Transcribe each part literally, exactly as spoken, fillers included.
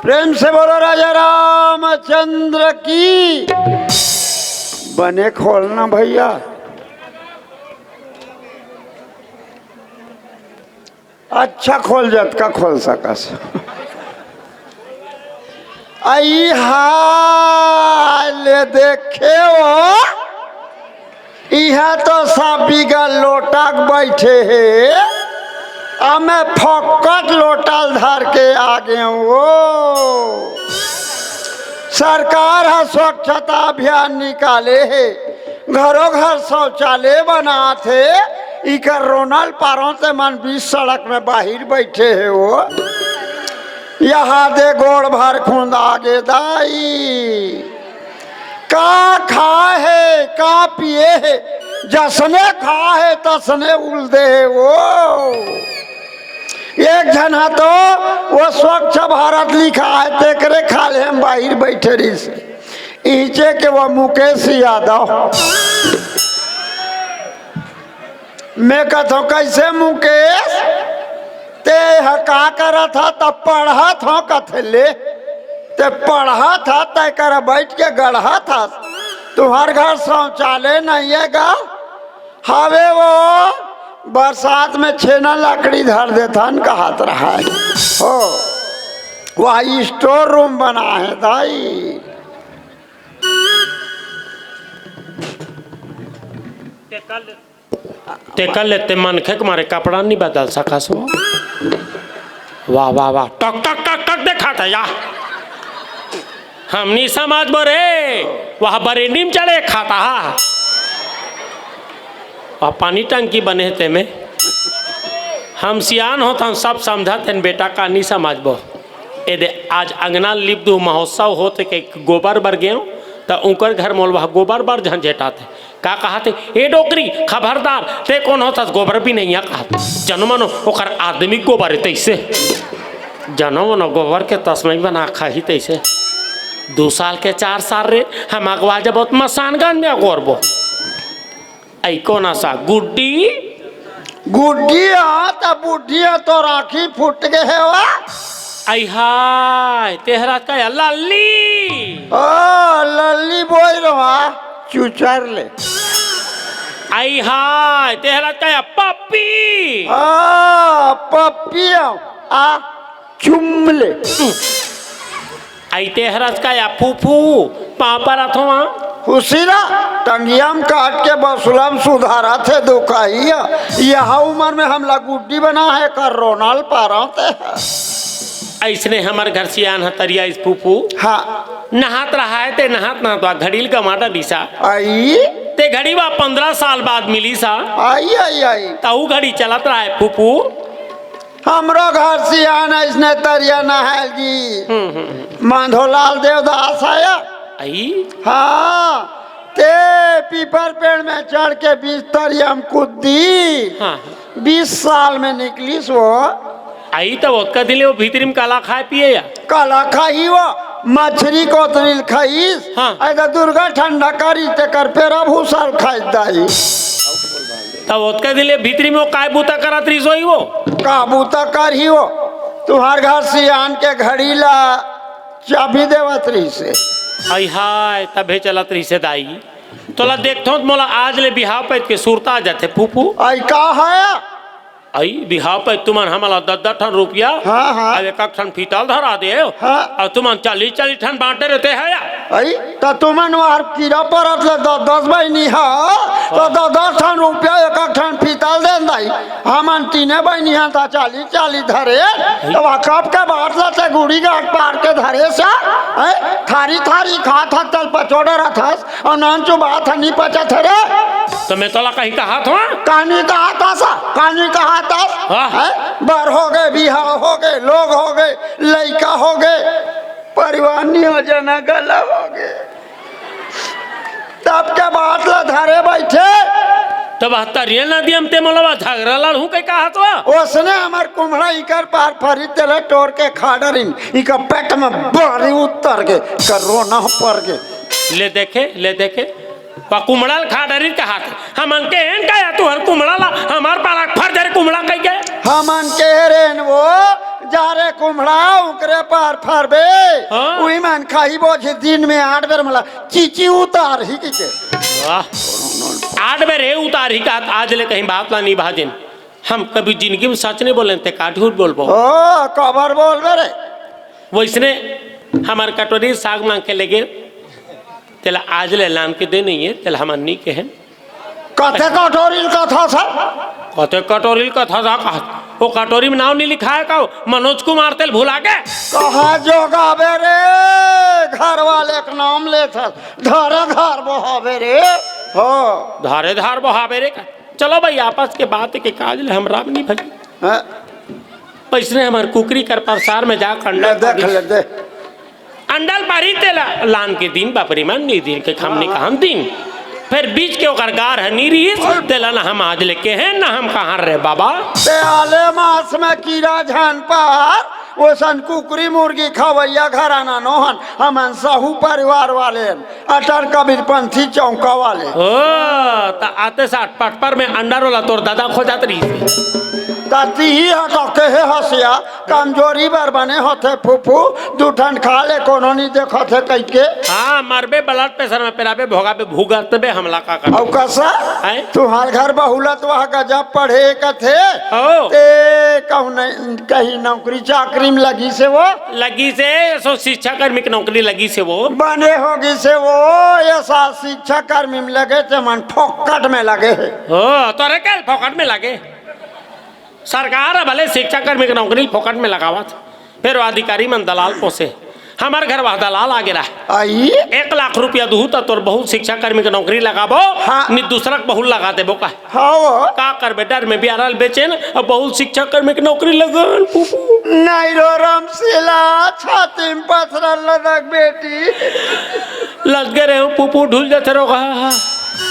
प्रेम से बोलो राजा रामचंद्र की। बने खोलना भैया, अच्छा खोल, जतका खोल सकस। आई हाल देखे हो, इहाँ तो सब बिगर लोटा के बैठे हे, आ मैं फोकट लोटा ल धर के आ गे हूँ। सरकार ह स्वच्छता अभियान निकाले हे, घरो घर शौचालय बनात हे, इकर रोनल पारों ते मन बीच सड़क में बाहिर बैठे हे वो। यहाँ दे गोड़ भर खुंदा गे दाई। का खाए हे, का पिए हे, जसने खाए हे, तसने उल दे हे वो। एक झन ह तो वो स्वच्छ भारत लिखा हे, तेकरे खाल्हे म बाहिर बैठे रहिस। इहिचे के वो मुकेश यादव। मैं कथों, "कइसे मुकेश? तें ह का करत हस?" "त पढ़त हँव," कथे ले। "तें पढ़त हस, तें करा बइठ के गढ़त हस। तुँहर घर शौचालय नइ हे गा?" "हवे वो, बरसात में छेना लकड़ी धर देथन," कहत रहय। हो, वह store room बना हे दाई। तेकर ले तें मनखे के मारे कपड़ा नइ बदल सकस वो। वाह, वाह, वाह। टक, टक, टक, टक देखाथे या। हम नइ समझबो रे। वह बरेंडी म चढ़े खाता हा। वह पानी टंकी बने हे तेमे। हम सियान होथन, सब समझत हन बेटा, का नइ समझबो। ए दे, आज अंगना लीप दूँ महोत्सव होत हे के गोबर बर गेंव, त उंकर घर मोला वह गोबर बर झंझेटाथे। का कहथे, "ए डोकरी, खबरदार, तें कोन होथस गोबर बिनइया?" कहत। जनो मनो ओकर आदमी गोबर हे तइसे। जनो मनो गोबर के तस्मई बना खाही तइसे। दू साल के चार साल रे, हम अगवा जबो त मसानगंज में अगोरबो। अई कोन अस गुड्डी? गुड्डी ह त बुड्ढी ह, तोर आँखी फूट गे हे वा। अई हाय, तेहर अस का या लल्ली? ओ, लल्ली बोल रहा, चुचर ले। अई हाय, तेहर अस का या पप्पी? हाँ, पप्पी ह, आ, चुम ले। अई तेहर अस का या फूफू, पाँव परत हँव। हुसिरा, टंगिया म काट के बसुला म सुधारत हे दुखइया। यह उमर में हमला गुड्डी बना हे का रोनल पारत हे। अइसने हमर घर सियान ह तरिया इस फूफू। हाँ। नहात रहय ते नहात नहात वा घड़ी ल गँवा डारिस। अई? ते घड़ी वा पंद्रह साल बाद मिलिस। अई, अई, अई। तहू घड़ी चलत रहय फूफू। हमरो घर सियान अइसने तरिया नहाय ल गिस। हम्म, हम्म, हम्म। माधोलाल देवदास आय। अई? हाँ, ते पीपर पेड़ में चढ़ के बीच तरिया म कूद दिस। हाँ, हाँ। बीस साल में निकलिस वो। अई त ओतका दिन ले वो भीतरी म काला खाय पिए या? काला खाही वो, मछरी कोतरी ल खाइस। हाँ। अई त दुर्गा ठंडा करिस, तेकर पेरा भूसा ल खाइस दाई। त ओतका दिन ले भीतरी में वो काय बूता करत रहिस होही वो? का बूता करही वो? तुँहर घर सियान के घड़ी ला चाबी देवत रहिस हे। अई हाय, तभे चलत रहिस हे दाई। तोला देखथों त मोला आज ले बिहाव पइत के सुरता आ जाथे फूफू। अई का हे? अई बिहाव पइत तुमन हमला दस दस ठन रुपया, हाँ, हाँ। अउ एक एक ठन फीता ल धरा देव। हाँ। अउ तुमन चालीस चालीस ठन बाँटे रहिते हया। अई, त तुमन वहर कीरा परत ले दस दस बहिनी ह, त दस दस ठन रुपया एक एक ठन फीता ल दे दाई। हमन तीने बहिनी हन त चालीस चालीस धरे, त वह कब के बाँट ल ते गुड़ी गाँठ पार के धरेस, हैं? थारी थारी खात हस, तल पचोड़े रहत हस, अउ नान चुबात ह, नइ पचत हे रे। त मैं तोला कहीं कहत हँव? कानी कहत हस, कानी कहत हस। हाँ। हैं? बर होगे, बिहाव होगे, लोग होगे, लइका होगे, परिवार नियोजन ह घला होगे। तब के बात ल धरे बइठे। तब हतरिया नदिया म ते मोला झगरा लड़हूँ कहि कहत हस? ओसने हमर कुम्हड़ा इकर पार फरी तेला टोर के खा डरिन, इकर पेट में बारी उतर गे, इकर रोना पर गे। ले देखे, ले देखे, वा कुम्हड़ा ल खा डरिन कहत हे। हमन केहेन का या तुँहर कुम्हड़ा ला, हमर पारा फर डरे कुम्हड़ा कहि के। हमन केहे रेहेन वो, जा रे कुम्हड़ा, उकरे पार फरबे। हाँ। उही मन खाही बोझी दिन में आठ बेर मला चीची उतारही कहिके। वाह। आठ बेर हे उतारही का, आज ले कहीं बात ला नहीं भाजिन। हम कभी जिंदगी में सच नहीं बोले, ते का झूठ बोलबो? ओ, कबर बोलबे रे। वैसने हमर कटोरी साग मांग के लेगे, तेला आज ले लान के दे नहीं है, तेला हमन नहीं कहे। कते कटोरी ल कथा सा? कते कटोरी ल कथा सा कहा? वो कटोरी में नाम नहीं लिखा है का? मनोज कुमार तेल भुला के? कहा जोगाबे रे, घर वाले के नाम ले था, धारे धार बहाबे रे। हो। धारे धार बहाबे रे का? चलो भाई, आपस के बात के काज ले हम राम नहीं भजी। हाँ। पैसने हमर कुकरी कर प्रसार में जा अंडा ले देख पारी। ले दे। अंडल पारी तेला लान के दिन बापरी मन नी दिन के खाम नी कहम दिन। फिर बीच के ओकर गार ह नी रहीस, तेला ना हम आज लेके हैं, ना हम कहाँ रे बाबा। ते आले मास में कीड़ा झान पार, ओसन कुकरी मुर्गी खवैया घराना नोहन, हमन सहू परिवार वाले, अटल कबीरपंथी चौका वाले। ओ, त आते साठ पटपर में अंडा रोला तोर दादा खो जात रहीस। त तिही ह तो कहे हसिया, कमजोरी बर बने होथे फूफू, दू ठन खा ले, कोनो नी देखत हे कहिके। हाँ, मरबे blood pressure में पेराबे, भोगाबे, भुगतबे हमला का कर। अउ कसा? हैं? तुहार घर बहुलत वह गजब पढ़े कथे। हो। ते कहूँ नहीं, कहीं नौकरी चाकरी में लगी से वो? लगी से, सो शिक्षा कर्मी की नौकरी लगी से वो। बने होगी से वो, ऐसा शिक्षा कर्मी में लगे ते मन फोकट में लगे है। हो, तोरे के फोकट में लगे? सरकार ह भले शिक्षा कर्मी के नौकरी ल फोकट में लगावत, फेर वो अधिकारी मन दलाल पोसे। हमर घर वह दलाल आगे रहा। आई? एक लाख रुपया दुहू त तोर बहू शिक्षा कर्मी के नौकरी लगाबो, हाँ। नी दूसरा के बहू लगा देबो का? हाँ वो। का करबे, डर में बियारा ल बेचेन, अब बहू शिक्षा कर्मी के नौकरी लगन, फूफू। नहीं रो रामशीला, छाती में पथरा लदक बेटी। लदगे रहे हूँ, फूफू ढुल जाते रो कहा।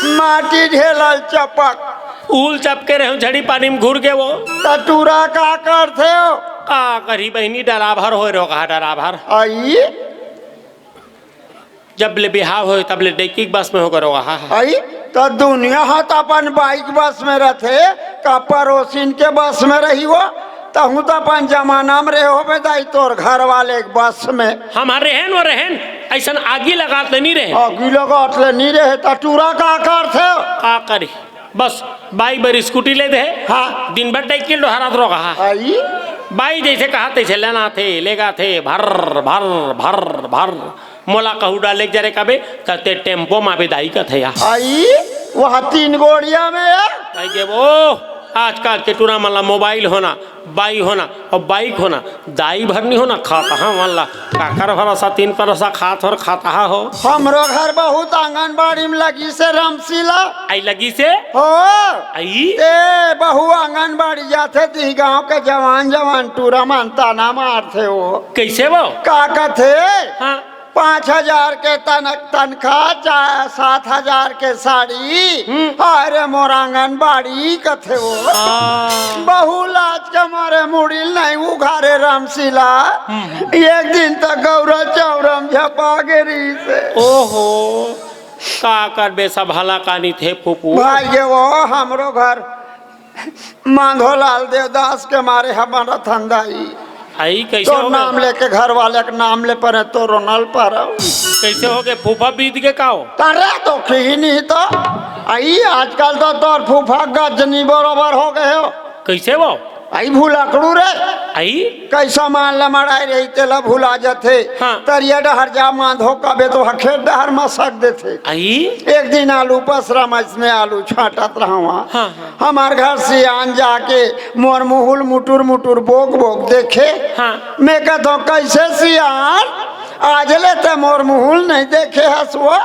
माटी ढेलल चपक। उल चपके रहे, झड़ी पानी में घुर गे वो। त टूरा का करथे हो? का करही बहिनी, डराभर होय रो कहा, डराभर। आई? जब ले बिहाव होय, तब ले डेकी के बस में होकर रो कहा। आई? त दुनिया ह त अपन बाइक बस में रथे, का पड़ोसिन के बस में रही वो? तहूँ त अपन जमाना में रहे होबे दाई, तोर घर वाले के बस में। हमार रहेन वो रहेन, ऐसन आगी लगात ले नहीं रहे। आगी लगात ले नहीं रहे, त टूरा का करथे? का करी? बस बाई बर स्कूटी ले दे। हाँ। दिन भर साइकिल डोहरात रो कहा। आई? बाई जैसे कहा तैसे लेना थे, लेगा थे, भर, भर, भर, भर। मोला कहू डाले जरे कबे, त ते टेम्पो मा भी दाई कथे या। आई? वह तीन गोड़िया में या? आई के वो, आजकल के टूरा मन ला मोबाइल होना, बाई होना, अउ बाइक होना, दाई भर नी होना, खातहा मन ला। काकर भरोसा, तीन परोसा खात होर खातहा हो। हमरो घर बहुत आंगनबाड़ी में लगी से रामशीला। आई लगी से? हो। आई? ए, बहू आंगनबाड़ी जाथे, ती गांव के जवान, जवान टूरा मन ताना मारथे वो। कैसे वो? का कथे? हाँ। पाँच हजार के तन-, तनखा, चा-, सात हजार के साड़ी, हम्म। अरे मोर आंगनबाड़ी कथे वो। हाँ। बहू लाज के मारे मुड़ी नहीं उघारे रामशीला। हम्म। एक दिन तक गौरा चौरम झपा गे रहीस। ओहो, का करबे, सब हला कानी थे फूफू। भाई ये वो हमरो घर माधोलाल देवदास के मारे हमर रतन दाई। आई कैसे तो हो गए? नाम लेके घर वाले के नाम ले परे तो रोनल पर। कैसे हो गए? फूफा बीत के का हो? अरे तो कहीं नहीं तो। आई आजकल तो तोर फूफा गजनी बरोबर हो गए हो। कैसे वो? आई भुलकड़ू रे। आई? कैसा मान ला मड़ाई रही तेला भुला जाथे। हाँ। तरिया डहर जा माधो कबे तो हखेर डहर मसक देथे। आई? एक दिन आलू पसरा मइसने आलू छांटत रहवा। हाँ, हाँ। हमार घर सियान जाके मोर मुहुल मुटुर मुटुर बोक बोक देखे। हाँ। मैं कहता हूँ, "कैसे सियान, आज ले ते मोर मुहुल नहीं देखे हस वो?"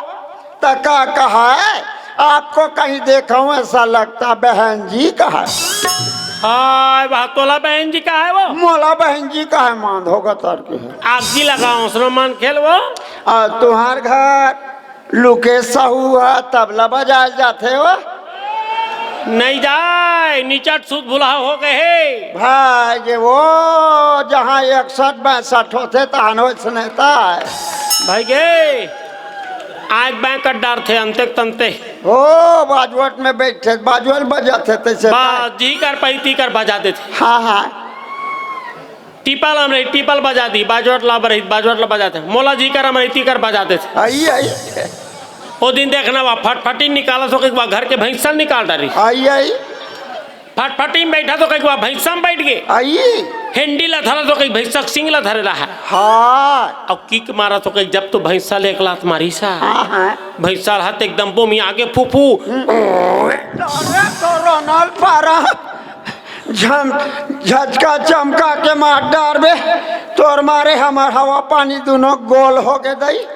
त का कहा है, "आपको कहीं देखा हूँ ऐसा लगता बहन जी," कहा है। हाय, वाह, तोला बहन जी कहा है वो? मोला बहन जी कहा है, मांध होगा तर के है। आग जी लगाओ, उसमें मन खेल वो। और तुम्हार घर लुके साहू ह तबला बजाए जाथे हो? नहीं जाय, निचट सुध भुलाव हो गए हे। भाई गे, वो जहाँ इकसठ बासठ होथे, तहाँ वइसने ताय। भाई गे, आग बाय कर डारथे अंते तंते। हो, बाजवट में बैठे, बाजवट बजाथे तैसे बस, ताय। जी कर पाई ती कर बजा देथे। हाँ, हाँ। टीपल हम रही, टीपल बजा दी, बाजवट ला रही, बाजवट ला बजाते। मोला जी कर हम रही, ती कर बजाते थे। आई, आई। ओ दिन देखना, वा फटफटी निकाला सो के, वा घर के भैंसा निकाल डारी। आई, आई। फटफटी में बैठा तो कहीं, वा भैंसा में बैठ गए। आई। हेंडी ला धरा तो कहीं, भैंसा के सिंग ला धरे रहा। हाँ। अब किक मारा तो कहीं, जब तो भैंसा ले एक लात मारी सा। हाँ, हाँ। भैंसा रहत एकदम बोमी आगे फूफू। अरे तो रोनल पारा। झम-, झटका चमका के मार डारबे, तोर मारे हमर हवा पानी दुनो गोल हो गे दई।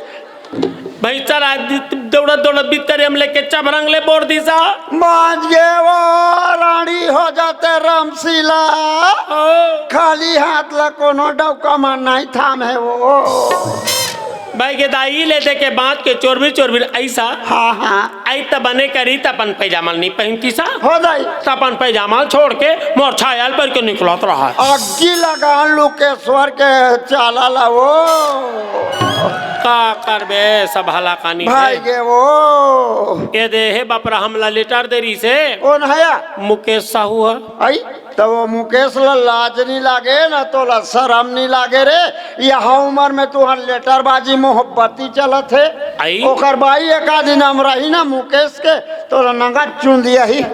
भैंसा रात दौड़त दौड़त बिस्तरे में लेके चभरंग ले बोर दिसा। बांच गे वो रानी हो जाते रामशीला। ओ। खाली हाथ ला कोनो डौका मन नहीं थाम है वो। भाई के दाई ले दे के बांच के चोरबिर चोरबिर ऐसा। हाँ, हाँ। आई त बने करी त अपन पैजामा ल नहीं पहनती सा। हो दाई। त अपन पैजामा ल छोड़ के मोर छाया ल पर के निकलत रहा। अग्गी लगा लुकेश्वर के चाला ला वो। का करबे, सब हलाकानी भाई है। गे वो। ये दे हे बाप रे, हमला लेटर दे रही से। कौन है या? मुकेश साहू है। आई? त वो मुकेश ला लाज नहीं लागे ना, तोला शरम नहीं लागे रे। यहाँ उम्र में तुहर लेटरबाजी मोहब्बती चलत हे। आई? ओकर बाई एक आध इनाम रही ना मुकेश के, तोला नंगा चुन दिया ही।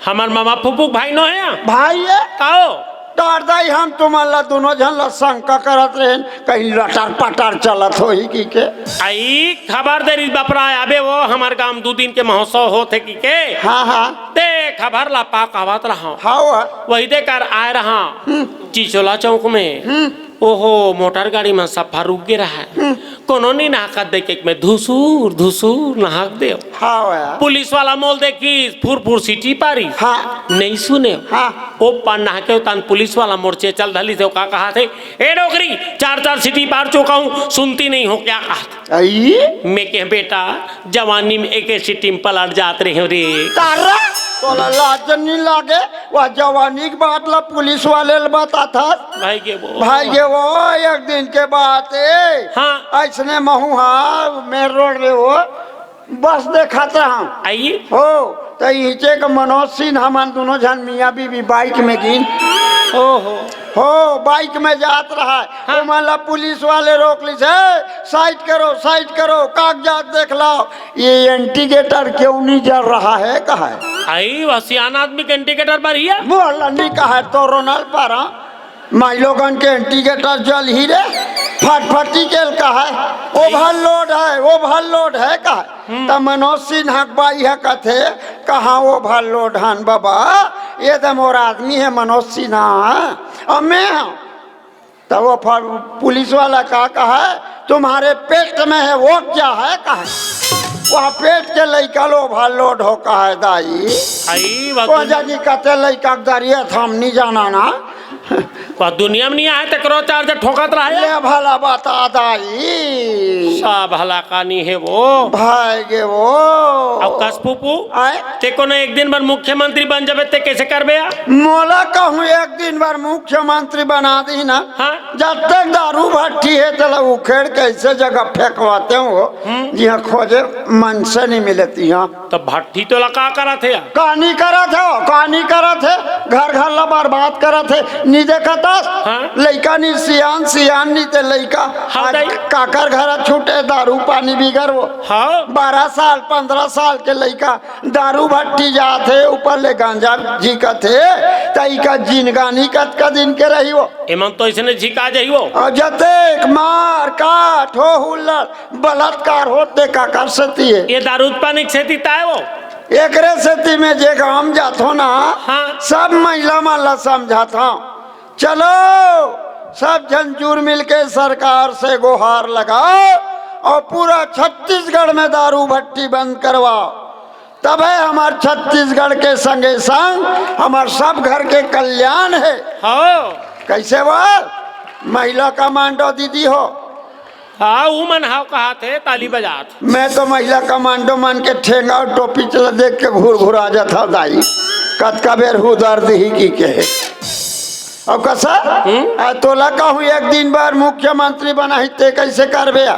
हमर मामा फूफू भाई नो है? भाई है? काओ? डार दाई हम तुमन ला दोनों झन ला शंका करत रहेन, कहीं लटर पटर चलत होही की के। आई खबर दे रही बपरा, अबे वो हमर गांव दू दिन के महोत्सव होत है की के। हाँ, हाँ। ते खबर ला पा कहत रहा। हाँ, वो। वही दे कर आए रहा। हम्म। चिचोला चौक में। हम्म। ओहो, मोटर गाड़ी में सफा रुक गे रहा। हम्म। कोनो नहीं ना कर दे के मैं धुसूर, धुसूर नहाक दे। हाँ, वो। पुलिस वाला मोल देखी, फुर फुर सीटी पारी। हाँ। नहीं सुने। हाँ। ओ पान नहा के उतान पुलिस वाला मोर चेचल धली से ओका कहा थे, "ए डोकरी, चार चार सीटी पार चुका हूँ, सुनती नहीं हो क्या?" कहा थे। आई? मैं कह, "बेटा, जवानी में एक सीटी में पलट जात रहे हो रे।" तारा, तोला लाज नहीं लागे? वह जवानी की बात ला पुलिस वाले ला बता था। भाई के वो। भाई के वो, एक दिन के बात है। हाँ। ऐसने महू हाँ, मेन रोड में वो, बस देखत रहा। आई? हो, त इचे के मनोज सिन्हा मन दोनों झन मियाँ बीबी बाइक में गिन। ओहो। हो, बाइक में जात रहा। हाँ। ओमन ला पुलिस वाले रोक लिस, "ए, साइड करो, साइड करो, कागजात देख लाओ, ये इंडिकेटर क्यों नहीं जल रहा है?" कहा है। आई, वह सियान आदमी के इंडिकेटर पर ही है? मोला नहीं कहा है, तो रोनल पर, हाँ। माई लोगन के इंडिकेटर जल ही रे, फटफटी के कहा है, ओवरलोड है, ओवरलोड है कहा। हम्म। त मनोज सिन्हा के बाई ह कथे, "कहाँ ओवरलोड हन बाबा? ये त मोर आदमी है मनोज सिन्हा, अब मैं हूँ।" त वो फर-, पुलिस वाला का कहा है, "तुम्हारे पेट में है, वो क्या है?" कहा है। वह पेट के लइका लो ओवरलोड हो कहा है दाई। आई, वो वो दुनिया जानी कते लइका के दरिया था, हम नहीं जाना ना। वो दुनिया में नहीं आए, तकरो चार्ज ठोकत रहा है। ले भला बता दाई। सा भला कानी है वो। भाई गे वो। अब कस फूफू, आए? ते कोनो एक दिन बर मुख्यमंत्री बन जाबे, ते कैसे करबे या? मोला कहूँ एक दिन बर मुख्यमंत्री बना दी ना, हाँ। जब तक दारू भट्टी है, तेला उखेड़ के ऐसे जगह फेंकवाते हो, हम्म। जिहाँ खोजे मनसे नहीं मिलती, हाँ। तो भट्टी तोला का करत हे या? का नहीं करत हे, का नहीं करत हे, घर घर ला बर्बाद करत हे, नहीं देखत हस? हाँ। लइका नहीं सियान, सियान नहीं ते लइका। हाँ, आज दाई। काकर घर छूटे, दारू पानी बिगर वो। हाँ। बारह साल, पन्द्रह साल के लइका दारू भट्टी जात हे, ऊपर ले गांजा झिकत हे, त इका जिनगानी कतका दिन के रही वो? एमन तो ऐसने झिका जाही वो। अउ जतेक मार काट हो हुल्लड़ बलात्कार होत ते काकर सेती हे? ये दारू पानी के सेती ताय वो। एकरे सेती में जे गांव जाथो ना, हाँ। सब महिला मन ला समझाथो, चलो सब झन जुर मिल के सरकार से गोहार लगाओ अउ पूरा छत्तीसगढ़ में दारू भट्टी बंद करवाओ। तबे हमर छत्तीसगढ़ के संगे संग हमर सब घर के कल्याण हे। हाँ। कैसे बोल? महिला कमांडो दीदी हो। हाँ, ऊ मन हाव कहात हे, ताली बजात। मैं तो महिला कमांडो मन के ठेंगा अउ टोपी चला देख के घुर घुर आ जात हव दाई। कतका बेर हुदर दिही की कहे। अब कसा? हम्म? आ तोला कहूँ एक दिन बर मुख्यमंत्री बनाही ते कैसे करबे आ?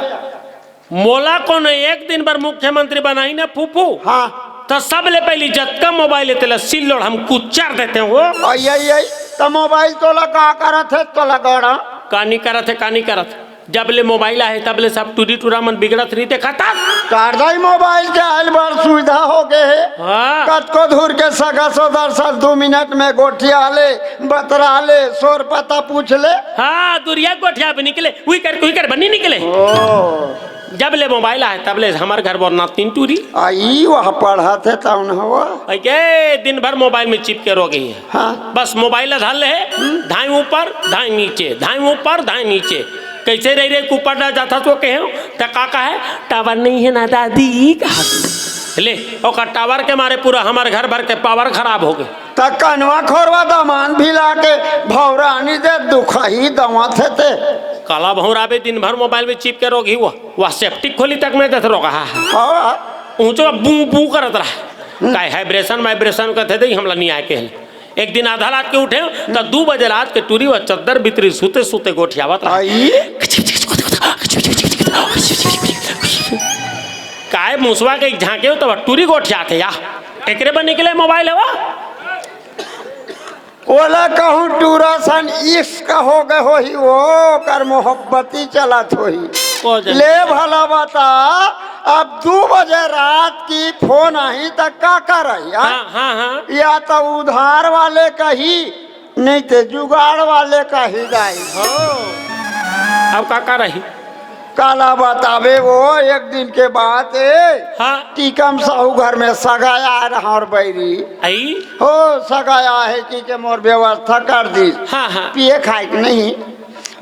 मोला कोनो एक दिन बर मुख्यमंत्री बनाही ना फूफू, हाँ। त सबले पहिली जतका मोबाइल हे तेला सिल्लोड़ हम कुचर देते हो। आई, आई, आई। त मोबाइल तोला का करत हे, तोला गड़ा? का नहीं करत हे, का नहीं करत? जब ले मोबाइल आहे, तब ले सब टूरी टूरा मन बिगड़त नहीं देखत हस? काट दाई, मोबाइल के आयल बड़ सुविधा हो गए हे। हाँ। कतको दूर के सगा सोदर सन दू मिनट में गोठिया ले, बतरा ले, सोर पता पूछ ले। हाँ, दुरिया गोठिया भी निकले, उही कर, उही कर बनी निकले। ओ। जब ले मोबाइल आहे, तब ले हमर घर बर नातिन टूरी। आई, वह पढ़त हे तौन हवा। आई के दिन भर मोबाइल में चिपके रह गई हे। हाँ। बस मोबाइल ला धर ले हे, धाई ऊपर, धाई नीचे, धाई ऊपर, धाई नीचे। कैसे रह रहे ऊपर ना जाता तो कहे, त का कहे, "टावर नहीं है ना दादी," कहा। ले, ओकर टावर के मारे पूरा हमर घर भर के पावर खराब हो गए। त कनवा खोरवा दमान भिला के भौरानी दे दुखही दवा थे ते। काला भौराबे दिन भर मोबाइल में चिपके रह गई हुआ। वह सेप्टिक खोली तक में दस रोग हा। हाँ। ऊंचो बू बू करत रहा। हम्म। काय हाइब्रेशन वाइब्रेशन कहते थे, हमला नहीं आए के हले। एक दिन आधा रात के उठे, त दू बजे रात के टूरी व चद्दर भीतरी सूते सूते गोठियावत रहा। आई? काय मुसवा के झांके हो, तब टूरी गोठियाथे या। एकरे बर निकले मोबाइल हवा। ओला कहूँ टूरा सन इश्क हो गए होही, वो कर मोहब्बती चलत होही। ओ जन- ले भला बता, अब दू बजे रात की फोन आही त का करही, हाँ? हाँ, हाँ, हाँ। या त उधार वाले कही, नहीं ते जुगाड़ वाले कही दाई। हो। अब का करही? काला बताबे वो, एक दिन के बात हे। हाँ। टीकम साहू घर में सगा आए रहा और बैरी। आई? हो, सगा आए हे कि के मोर व्यवस्था कर दी। हाँ, हाँ। पिए खाए के नहीं।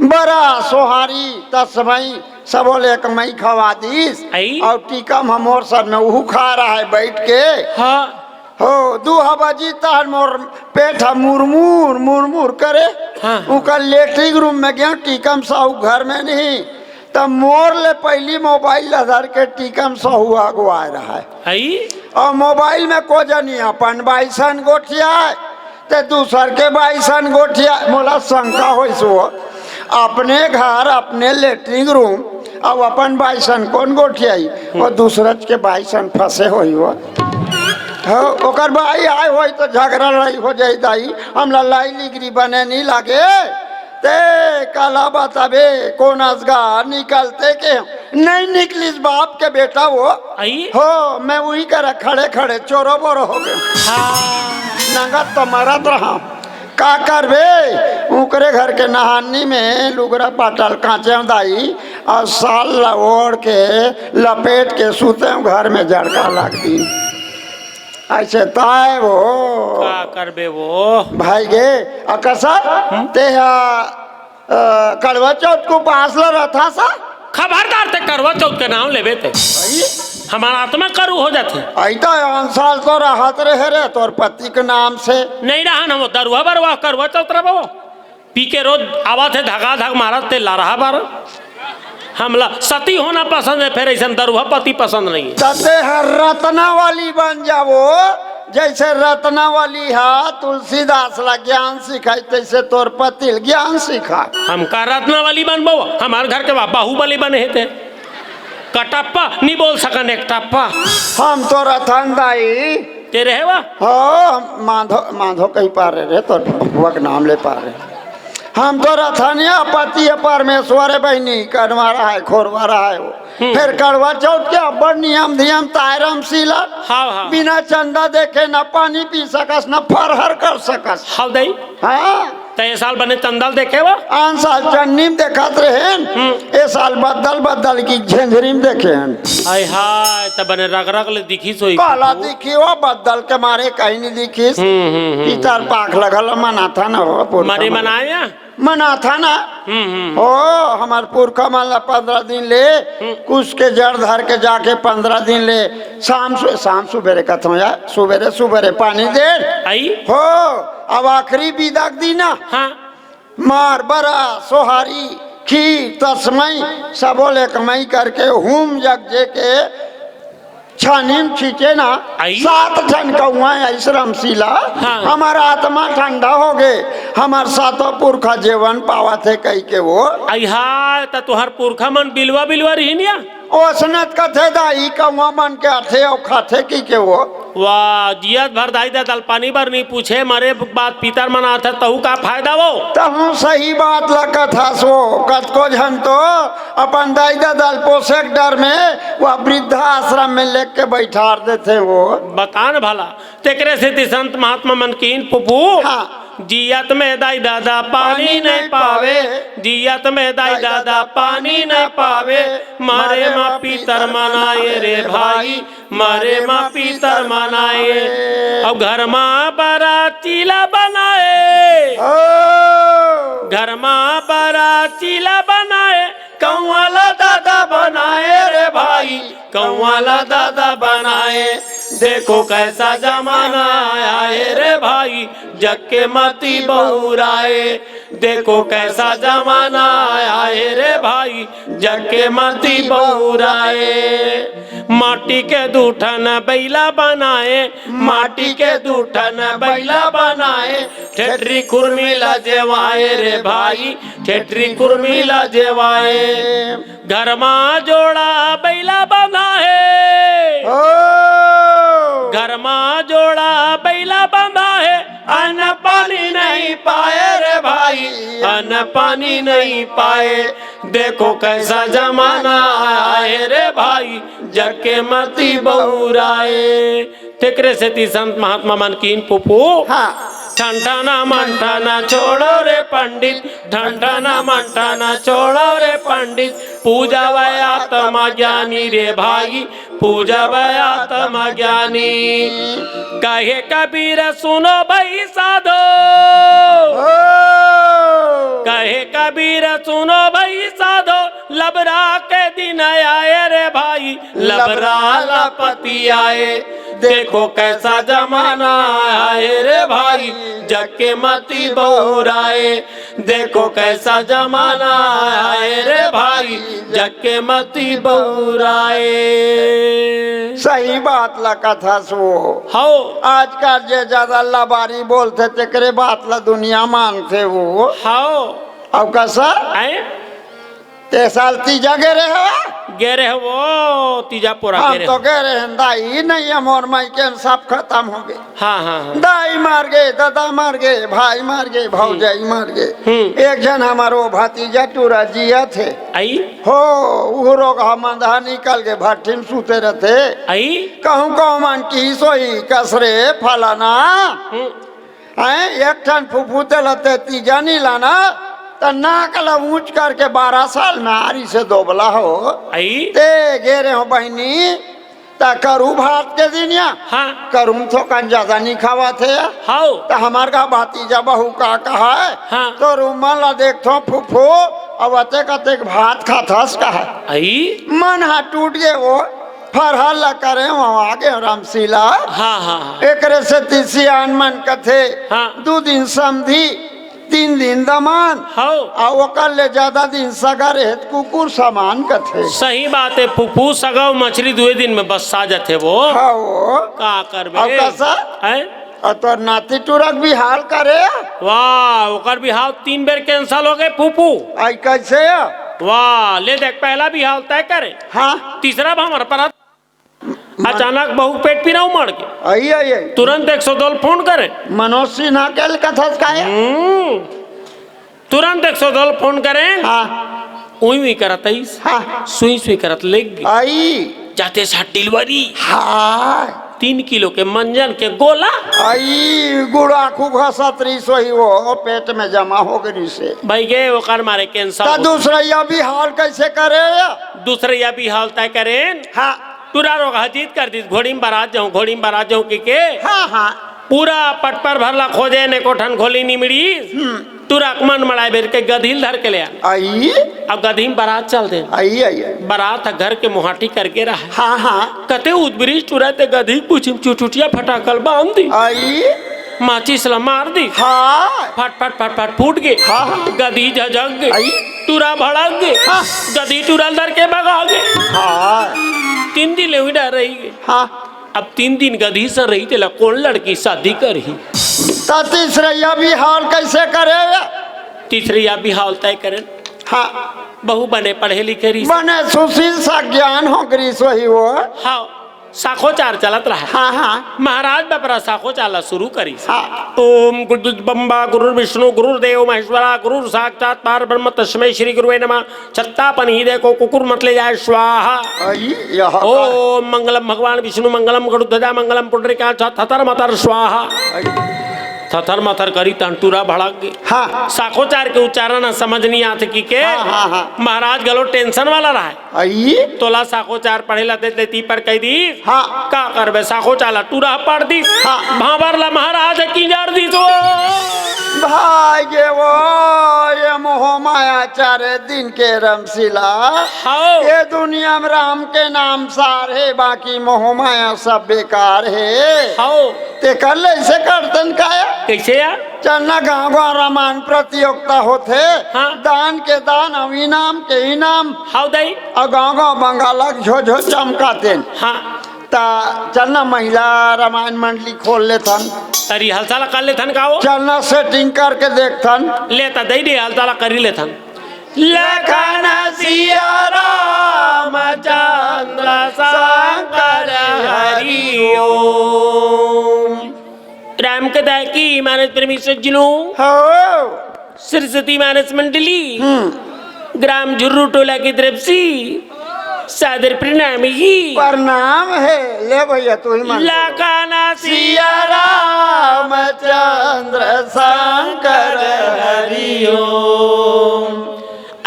बरा सोहारी तसमई सबो ले कमई खवा दीस। आई? और टीकम हमोर सर में उहू खा रहा है बैठ के। हाँ। हो, दू ह बजी तहन मोर पेट ह मुरमुर, मुरमुर करे। हाँ। उकर लेटरिंग रूम में गया, टीकम साहू घर में नहीं। त मोर ले पहली मोबाइल ला धर के टीकम साहू अगुआए रहा है। आई? और मोबाइल में को जनी अपन बाइसन गोठिया है, ते दूसर के बाइसन गोठिया, मोला शंका होइस वो। अपने घर, अपने लेटरिंग रूम, अब अपन बाइसन कौन गोठियाई? वो दूसरच के बाइसन फंसे होई वो। हो, ओकर बाई आए होई तो झगड़ा लड़ाई हो जाई दाई, हमला लाई लिगरी बने नहीं लागे। ते काला बताबे, कोन असगा निकलते के नहीं निकलिस बाप के बेटा वो। आई? हो, मैं उही करा खड़े खड़े चोरो बोरो हो गए। हाँ। नंगत तो मरत रहा। का करबे? उकरे घर के नहानी में लुगरा पाटल कांचे दाई, और साल ला ओढ़ के लपेट के सूते घर में झड़का लग दी। ऐसे ताय वो। का करबे वो? भाई गे, अकसा, हम्म? ते हा, अ, करवा चौथ को पास ला रहता सा? खबरदार ते करवा चौथ के नाम लेबे ते। भाई? हमारा आत्मा करू हो जाथे। आई तो आन साल तो रहत रहे रे तोर पति के नाम से। नहीं रहन हम दरुआ बरवा करवा चौथ रहो। पी के रोज आवत हे, धका धक मारत ते लारहा बार। हमला सती होना पसंद है, फिर ऐसन दरुहा पति पसंद नहीं है। त ते हर रत्नावली बन जावो, जैसे रत्नावली हा तुलसीदास ला ज्ञान सिखाई, तैसे तोर पति ल ज्ञान सिखा। हम का रत्नावली बनबो? हमार घर के बा-, बाहुबली बने हे ते। कटप्पा नहीं बोल सकन, एक टप्पा। हम तो रतन दाई। ते रहे वा? हो, हम माधो, माधो कही पारे रे, तो बबुआ के नाम ले पारे। हम तो रथनिया पति परमेश्वर बहिनी, कनवा रहा है, खोरवा रहा है वो। हम्म। फिर करवा चौथ के अब्बड़ नियम धियम तायरम सीला। हाँ, हाँ। बिना चंदा देखे ना पानी पी सकस, ना फरहर कर सकस। हाँ, दाई। हाँ। त ए साल बने चंदा ल देखे वा? आन साल चन्नी में देखत रहेन, हम्म। ए साल बदल बदल की झेंझरी में देखे हन। हाय हाय, त बने रग रग ले दिखिस होई। काला दिखी वो बदल के मारे कहीं नहीं दिखिस। हम्म, हम्म, हम्म। पितर पाख लगल मनाथा न हो, पुरखा मरे मन। मनाया? मनाथा ना। हम्म, हम्म। ओ, हमार पुरखा मन ला पंद्रह दिन ले, हम्म। कुश के जड़ धर के जाके पंद्रह दिन ले, शाम सु-, शाम सुबेरे कथों या, सुबेरे, सुबेरे पानी दे। आई? हो, अब आखिरी बिदा के दिन ना। हाँ। मार बरा, सोहारी, खीर, तसमई, सबो ले कमई करके हुम जग जे के छानी में छींचे ना, आई? सात ठन कौआ आई श्रमशीला, हाँ। हमार आत्मा ठंडा हो गे, हमार सातों पुरखा जेवन पावत हे कही के वो। आई हाय, त तुहर पुरखा मन बिलवा बिलवा रहिन या? ओसनत कथे दाई कौआ मन के आथे अउ खाथे की के वो। वाह, जियत भर दाई ददा ल पानी बर नी पूछे, मरे बाद पीतर मनाथे, तहू का फायदा वो? तहूँ सही बात ला कथस वो। कतको झन तो अपन दाई ददा ल पोसे के डर में वो वृद्धाश्रम में लेके बैठार देथे वो। बता न भला, तेकरे सेती संत महात्मा मन कीन पुपू। हाँ। जियत में दाई ददा पानी नहीं पावे, जियत में दाई ददा पानी नहीं पावे, मरे मा पीतर मनाए रे भाई, मरे मा पीतर मनाए। अउ घर मा बराती ला बनाए, ओ। घर मा बराती ला बनाए, कौआ ला ददा बनाए रे भाई, कौआ ला ददा बनाए। देखो कैसा जमाना आए रे भाई, जग के मती बहुराए। देखो कैसा जमाना आए रे भाई, जग के मती बहुराए। माटी के दू ठन बैला बनाए, माटी के दू ठन बैला बनाए, ठेठरी खुरमी ला जेवाए रे भाई, ठेठरी खुरमी ला जेवाए। घर मा जोड़ा बैला बंधा हे, ओ। घर मा जोड़ा बैला बंधा हे, अन्न पानी नहीं पाए रे भाई, अन्न पानी नहीं पाए। देखो कैसा जमाना आए रे भाई, जग के मती बहुराए। तेकरे सेती संत महात्मा मन कीन पुपू। हाँ। ठन ठना मन ठना छोड़ो रे पंडित, ठन ठना मन ठना छोड़ो रे पंडित, पूजा वै आत्मा ज्ञानी रे भाई, पूजा वै आत्मा ज्ञानी। कहे कबीर सुनो भाई साधो, ओ। कहे कबीर सुनो भाई साधो, लबरा के दिन आए रे भाई, लबरा लपति आए। देखो कैसा जमाना आए रे भाई, जग के मती बहुराए। देखो कैसा जमाना आए रे भाई, जग के मती बहुराए। सही बात ला कथस वो। हौ। आजकल जे ज्यादा लबारी बोलथे, तेकरे बात ला दुनिया मानथे वो। हौ। अउ कसा? आए? ते साल तीजा गे रहे हवा? गे रहे वो, तीजा पोरा हम गे रहे तो हो। गे रहे हन दाई, नहीं हमर माई के सब खत्म हो गे। हाँ, हाँ, हाँ। दाई मर गे, ददा मर गे, भाई मर गे, भौजाई मर गे। हम्म। एक झन हमर वो भतीजा टूरा जियत हे। आई? हो, उहू रोगहा मंदहा निकल गे, भट्ठी में सूते रथे। आई? कहूँ कहूँ मन की सोई कसरे फलाना। हम्म। हैं, एक ठन फुफू तेला ते तीजा नी लाना, त नाक ला ऊंच करके बारह साल नारी से दोबला हो। आई? ते गे रहे हो बहिनी, त करू भात के दिनिया, हाँ। करू में थोकन ज्यादा नी खावत हे। हाउ। त हमार का भतीजा बहू का कहा है, हाँ। तो रूमन ला देखथो फुफू, अब अतेक अतेक भात खाथस कहा है। आई? मन हा टूट गे वो। फरहर ला करे, वहाँ आगे रामशीला। हाँ, हाँ, हाँ। एकरे सेती सियान मन कथे, हाँ। दू दिन समधी, तीन दिन दमान। हौ। आ ओकर ले ज्यादा दिन सगा रहे त कुकुर समान कथे। सही बात है, फुफू सगा अउ मछरी दुए दिन में बस्सा जथे वो। हौ। का करबे? अउ कसा? हैं? अउ तोर नाती टूरा के बिहाव करे? वाह, ओकर बिहाव तीन बेर cancel हो गे फुफू। आई कैसे? वाह, ले देख, पहला बिहाव तय करे। हाँ। तीसरा भांवर पर मन- अचानक बहू पेट पीरा उमड़ गे। आई, आई, आई। तुरंत एक सौ दो ल फोन करे। मनोज सिन्हा के ल कथस का हे? हम्म। तुरंत एक सौ दो ल फोन करे। हाँ। उई उई करत आइस। हाँ। सुई सुई करत लेग गे। आई। जाते साथ delivery। हाँ। तीन किलो के मंजन के गोला। आई, गुड़ाखू घसत रहिस होही वो, पेट में जमा हो गे रहिसे। भई गे, ओकर मारे cancel त हो गे। दूसरइया बिहाव कैसे करे? दूसरइया बिहाव तय करेन। हाँ। टूरा रोगहा जिद कर दिस, घोड़ी में बरात जाहूं, घोड़ी में बरात जाहूं कहिके। हाँ, हाँ। पूरा पटपर भर ला खोजेन, एको ठन घोली नी मिड़िस। हम्म। टूरा के मन मड़ाय बेर के गदही ल धर के ले आन। आई? अब गदही में बरात चल देन। आई, आई, आई। बरात ह घर के मुहाटी करके रहय। हाँ, हाँ। कते उदबरिस टूरा ते गदही के पूछी म चुटुटिया फटाका ल बांध दिस। आई? माचिस ला मार दिस। हाँ। फट, फट, फट, फट फूट गे। हाँ, हाँ। गदही झझक गे। आई? टूरा भड़क गे। हाँ। गदही टूरा ल धर के भगा गे। हाँ। तीन दिन ले उही डहर रहि गे। हाँ। अब तीन दिन गदही संग रही, तेला कोन लड़की शादी करही? त तीसरइया बिहाव कैसे करे? तीसरइया बिहाव तय करेन। हाँ। बहू बने पढ़े लिखे रहिस। बने सुशील सज्ञान हो गे रहिस होही वो। हाँ। साखोचार चलत रहा। हाँ, हाँ। महाराज बपरा साखोचार ला शुरू करिस। हाँ। ओम गुरुर्बम्बा गुरुर्विष्णु गुरुर्देव महेश्वरा गुरुर्साक्षात् परब्रह्म तस्मै श्री गुरुवे नमः। छत्ता पनही देखो कुकुर मत ले जाए स्वाहा। अई, यह का? ओम मंगलम भगवान विष्णु मंगलम गरुध्वजा मंगलम पुंडरीकाक्ष थतर मतर स्वाहा। अई। थथर मथर करी तहन टूरा भड़क गे। हाँ। साखोचार के उच्चारण ह समझ नहीं आथे कि के। हाँ, हाँ, हाँ। महाराज घलो tension वाला रहा। अई? तोला साखोचार पढ़े ला देत ले ती पर कह दी। हाँ। का करबे, साखोचार ला टूरा पढ़ दी। हाँ। भांवर ला महाराज की जर दी तो। भाई गे वो, ये मोह माया चारे दिन के रमशीला। हाँ। ये दुनिया में राम के नाम सार हे, बाकी मोह माया सब बेकार हे। हाँ। ते कर ले इसे करतन काया? कैसे यार? चलना गांव गांव रामायण प्रतियोगिता होथे। हाँ। दान के दान, अउ इनाम के इनाम। हाउ दाई। अउ गांव गांव बंगाला झो झो चमकातेन। हाँ। ता चलना महिला रामायण मंडली खोल लेथन। तरी हलसा ला कर लेथन का वो? चलना setting करके देखथन। ले ता दई दे हलसा ला करी लेथन। लखन सिया रामचंद्र शंकर हरि ओम। राम कथा की मानस प्रेमी सज्जनों, हो। सरस्वती मानस मंडली, हम्म। ग्राम झुर्रू टोला की तरफ से सादर प्रणाम ही। प्रणाम है। ले भैया, तू ही मान। लाखाना सिया रामचंद्र शंकर हरि ओम।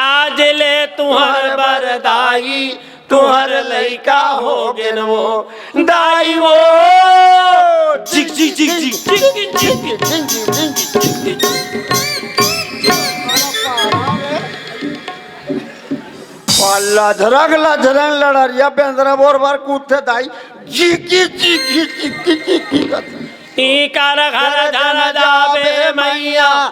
आज ले तुहर बरदाई तुहर लइका हो गेन वो, दाई वो। झिक, झिक, झिक, झिक। लझरग, लझरग लड़रिया बेंदरा बोर बार कूदथे दाई। झिकी, झिकी, झिकी, झिकी करथे। ई कर घर झन जाबे मैया,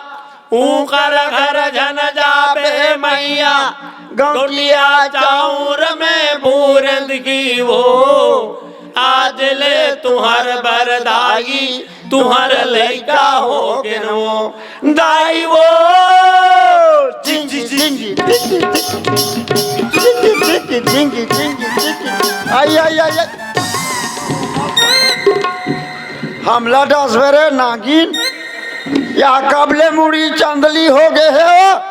ऊंकर घर झन जाबे मैया, गौटिया चाउर में बूरंद की वो। आज ले तुहर बरदाई, तुहर लइका हो गेन वो, दाई वो। झिंगी, झिंगी, झिंगी, झिंगी। आई, आई, आई, आई। हमला डसबे रे नागिन, या कब ले मुड़ी चंदली हो गे हे हो?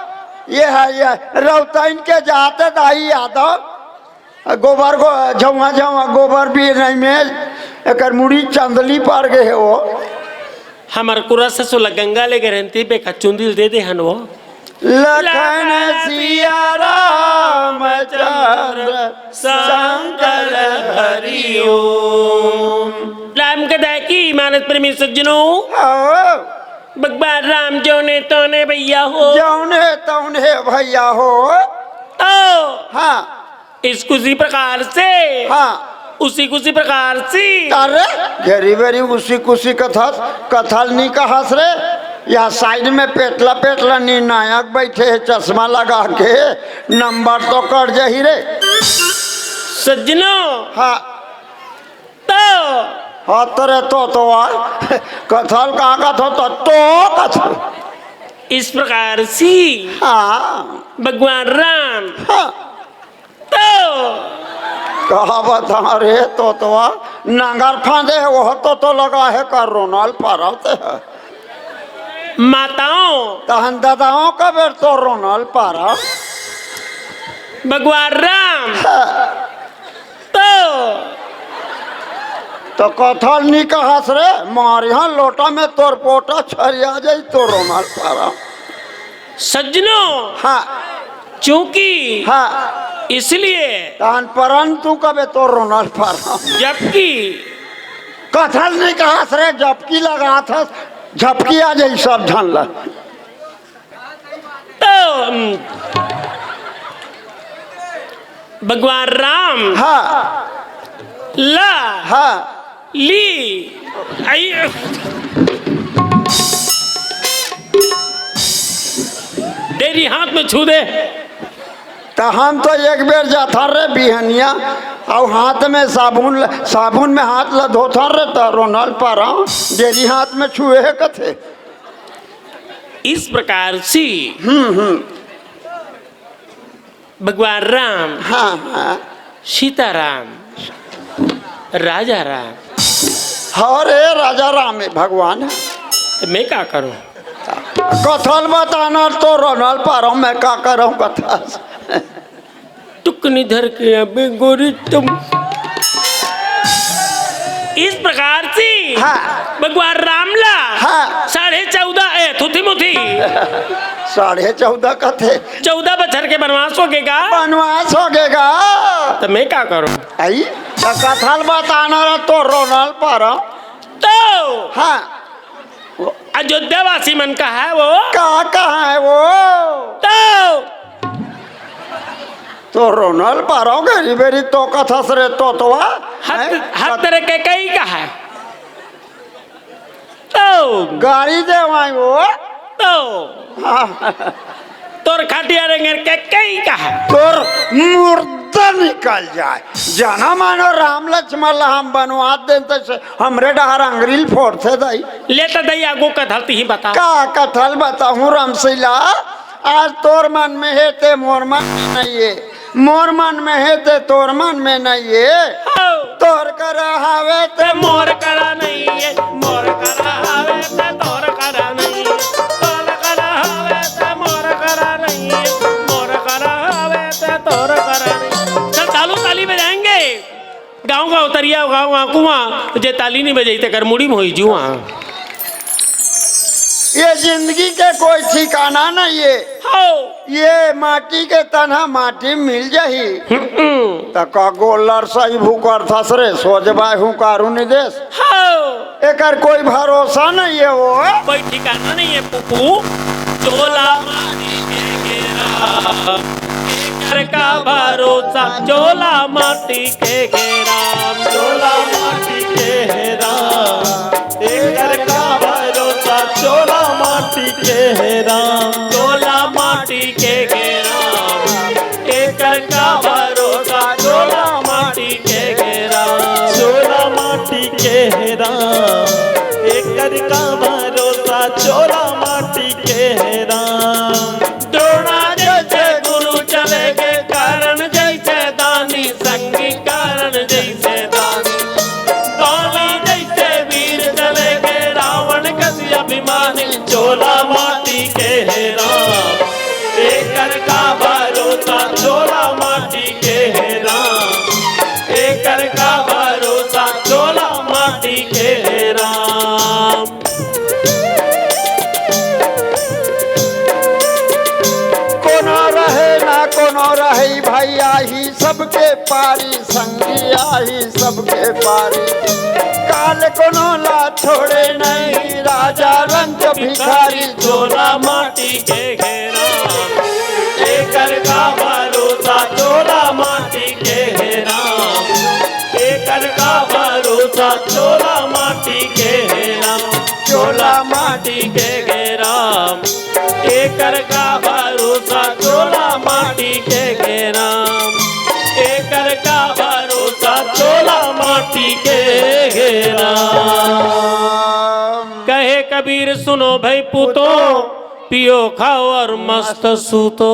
ये है, ये रौतइन के जात दाई यादव, गोबर गो-, झौंवा, झौंवा गोबर भी नहीं मेल, एकर मुड़ी चंदली पर गे हे हो। हमर कुरा ससुर ला गंगा ले गे रहन, ते बेका चुंदी ल दे दे हन वो। लखन सिया रामचंद्र शंकर हरि ओम। राम कथा की मानस प्रेमी सज्जनों। हाँ। भगवान राम जौने तौने भैया हो। जौने तौने भैया हो। तो हाँ। इस कुसी प्रकार से। हाँ। उसी कुसी प्रकार से। अरे, घेरी बेरी उसी कुसी कथस, कथल नी कहस रे। या side में पेटला पेटला निर्णायक बैठे हे, चश्मा लगा के, नंबर तो कट जाही रे। सज्जनों। हाँ। तो। हाँ, तो रे तो, तो आ। कथल कहाँ का थो, तो, तो कथल। इस प्रकार से। हाँ। भगवान राम। हाँ। तो कहा बता रे तोतवा, नांगर फांदे हे, वो तोतो लगा हे का रोनल पारत हे। माताओं। तहन ददाओं का बेर तो रोनल पारत। भगवान राम। हाँ। तो तो कथल नी कहस रे, मारिहा लोटा में तोर पोटा छरिया जाई तो रोनल पारत। सज्जनों। हाँ। चूंकि हाँ। इसलिए तहन परंतु कबे तो रोनल पारत। जबकि कथल नी कहस रे, जबकि लगाथस, झपकी आ जाई सब झन ला। तो, उम, भगवान राम हाँ। ला हाँ। ली। आई। तेरी हाथ में छू दे। त हम तो एक बेर जाथन रे बिहनिया, अउ हाथ में साबुन ल-, साबुन में हाथ ल धोथन रे, त रोनल पारत, डेरी हाथ में छुए हे कथे। इस प्रकार से हम्म, हम्म। भगवान राम, हाँ, हाँ। सीताराम, राजा राम। हाँ रे, राजा राम हे भगवान। त मैं का करूं? कथा ल बताना तो रोना ल पारंव, मैं का करंव कथा। टुकनी धर के अबे गोरी तुम। इस प्रकार से हाँ। भगवान राम ला हाँ। साढ़े चौदह, ए, थुथी मुथी। साढ़े चौदह कथे। चौदह बछर के बनवास होगे गा। बनवास होगे गा। त मैं का करूं? आई, त कथा ल बताना रहा तो रोना ल पारंव। तो हाँ। अयोध्यावासी मन कहा हे वो? का कहा हे वो? तो तो रोना ल पारंव, गरी बेरी तो कथस रे तोतवा। हत, हैं? हत रे कैकई कहा हे? तो गारी देवाय वो। तो हाँ। तोर खटिया रेंगेर कैकई कहा हे? तोर मुर्दा निकल जाय। जाना मानो राम लक्ष्मण ला हम बनवात देन त हमरे डहर अंगरी ल फोड़थे दाई। ले त दाई आगू कथा ल तिही बता। का कथा ल बताहूं रामशीला? आज तोर मन में हे ते मोर मन में नइ हे, मोर मन में हे ते तोर मन में नइ हे। हौ। तोर करा हावे ते मोर करा नइ हे, मोर करा हावे ते तोर करा नइ हे, तोर करा हावे ते मोर करा नइ हे, मोर करा हावे ते तोर करा नइ हे। चल तालू ताली बजाएंगे। गांव गांव तरिया गांव गांव कुआं, जे ताली नइ बजाही तेकर मुड़ी म होही जुआं। ये जिंदगी के कोई ठिकाना नइ हे। हौ। ये माटी के तनहा माटी म मिल जाही। हम्म। त का गोल्लर सही भूकर थस रे, सोजबाय हुंकारू नइ देस। हौ। एकर कोई भरोसा नइ हे वो। कोई ठिकाना नइ हे पुपू। चोला माटी के घेरा, एकर का भरोसा, चोला माटी के घेरा। चोला माटी के घेरा, एकर का भरोसा, चोला माटी के घेरा। चोला माटी के घेरा, एकर का भरोसा, चोला माटी के घेरा। चोला माटी के घेरा, एकर का भरोसा, चोला माटी के घेरा। द्रोणा जइसे गुरु चले गे, कर्ण जइसे दानी, संगी कर्ण जइसे दानी। बाली जइसे वीर चले गे, रावण कस अभिमानी। चोला माटी के घेरा, एकर का भरोसा, चोला माटी के घेरा। एकर का भरोसा, चोला माटी के घेरा। कोनो रहे ना कोनो रहे, भाई आही सबके पारी, संगी आही सबके पारी। काल कोनो ला छोड़े नहीं, राजा रंक भिखारी। चोला माटी के घेरा, एकर का भरोसा, चोला माटी के घेरा। एकर का भरोसा, चोला माटी के घेरा। चोला माटी के घेरा, एकर का भरोसा, चोला माटी के घेरा। एकर का भरोसा, चोला माटी के घेरा। कहे कबीर सुनो भई पूतो, पियो खाओ और मस्त सूतो।